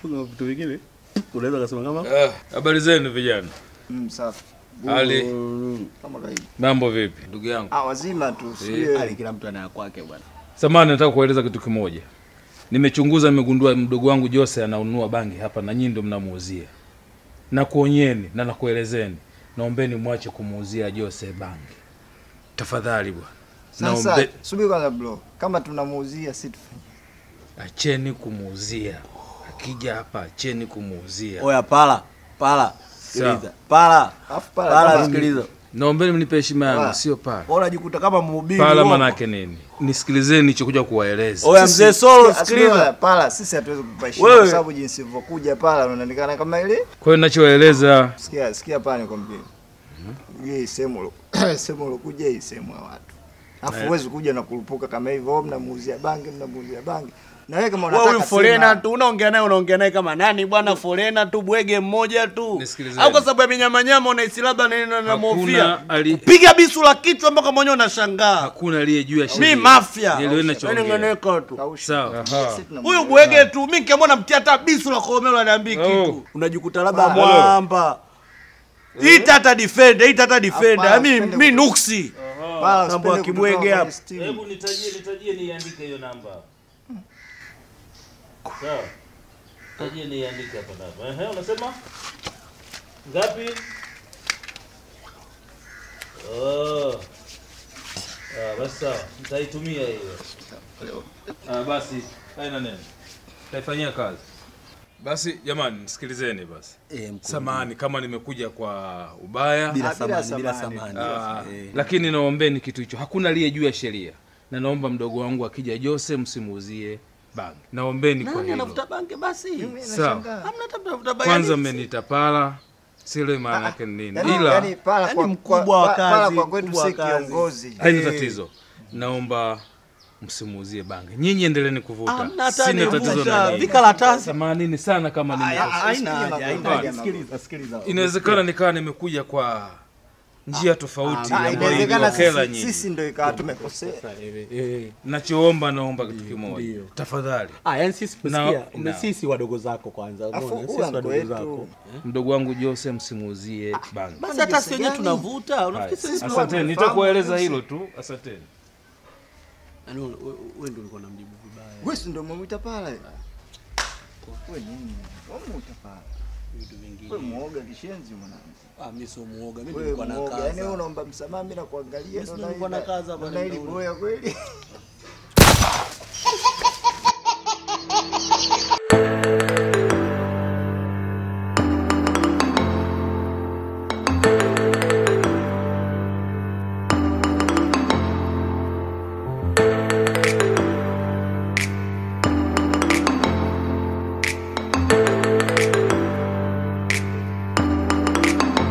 Kuna vitu vingine unaweza kusema kama habari zenu vijana. Safi. Hali kama kawaida. Mambo vipi ndugu yangu? Wazima tu. Sio hali kila mtu ana kwake bwana. Samahani, nataka kueleza kitu kimoja. Nimechunguza, nimegundua mdogo wangu Jose ananunua bangi hapa na nyinyi ndio mnamuuzia. Na kuonyeni na nakuelezeni, naombeni mwache kumuuzia Jose bangi. Tafadhali bwana. Sasa subiri kwanza bro. Kama tunamuuzia si tufanye. Acheni kumuuzia. Akija hapa acheni kumuuzia. Oya pala, pala. Sikiliza. Pala. Alafu pala sikiliza. Naombeni mnipe heshima yangu, sio pala. Wewe unajikuta kama mhubiri. Pala maana yake nini? Nisikilizeni nilichokuja kuwaeleza. Oya mzee Solo sikiliza. Pala sisi hatuwezi kukupa heshima kwa sababu jinsi ulivyokuja pala unaonekana kama ile. Kwa hiyo ninachoeleza, sikia pala nikwambie. Hii sehemu sehemu ulokuja hii sehemu ya watu. Alafu huwezi kuja na kurupuka kama hivyo, mnamuuzia bangi, mnamuuzia bangi. Na wewe kama unataka wewe foreigner tu unaongea naye kama nani bwana? Foreigner tu bwege mmoja tu. Au kwa sababu ya minyama nyama unahisi labda nini na mofia. Piga bisu la kichwa mpaka mwenyewe unashangaa. Hakuna aliye juu ya sheria. Mimi mafia. Nieleweni tu. Sawa. Huyu bwege tu mimi nikiamwona mtia hata bisu la komelo ananiambia kitu. Unajikuta labda mwamba. Ita hata defender, ita hata defender. Mimi nuksi. Mambo ya kibwege hapa. Hebu nitajie niandike hiyo namba. Sawa. Tajie niandike hapa namba. Unasema ngapi? Basi sawa. Nitaitumia hiyo. Basi haina neno. Nitaifanyia kazi. Basi jamani nisikilizeni basi. Samahani kama nimekuja kwa ubaya. Bila samahani, bila samahani. Lakini naombeni kitu hicho. Hakuna aliye juu ya sheria. Na naomba mdogo wangu akija Jose msimuuzie bangi. Naombeni kwa hilo. Nani anavuta bangi basi? Sawa. Hamna hata mtavuta bangi. Kwanza mmenitapala. Sile maana yake nini? Ila yani pala kwa mkubwa wa kazi, pala kwa kwetu si kiongozi. Haina tatizo. Naomba msimuuzie bangi. Nyinyi endeleeni kuvuta. Sina tatizo na nyinyi. Vikaratasi. Samanini sana kama nimekosa. Haina haja. Sikiliza, sikiliza. Inawezekana nikawa nimekuja kwa njia tofauti ambayo inawezekana sisi ndio ikawa tumekosea. Nachoomba, naomba kitu kimoja. Tafadhali. Yani sisi kusikia, sisi wadogo zako kwanza. Unaona sisi wadogo zako. Mdogo wangu Jose msimuuzie bangi. Basi hata sisi wenyewe tunavuta. Unafikiri sisi? Asanteni, nitakueleza hilo tu. Asanteni. Yaani wewe ndio ulikuwa unamjibu vibaya. Wewe si ndio umemuita pale? Wewe nini? Wewe umemuita pale. Vitu vingine. Wewe muoga kishenzi mwanangu. Mimi sio muoga, mimi nilikuwa na kaza. Yaani wewe unaomba msamaha mimi na kuangalia ndio nilikuwa na kaza bwana. Na ili boya kweli.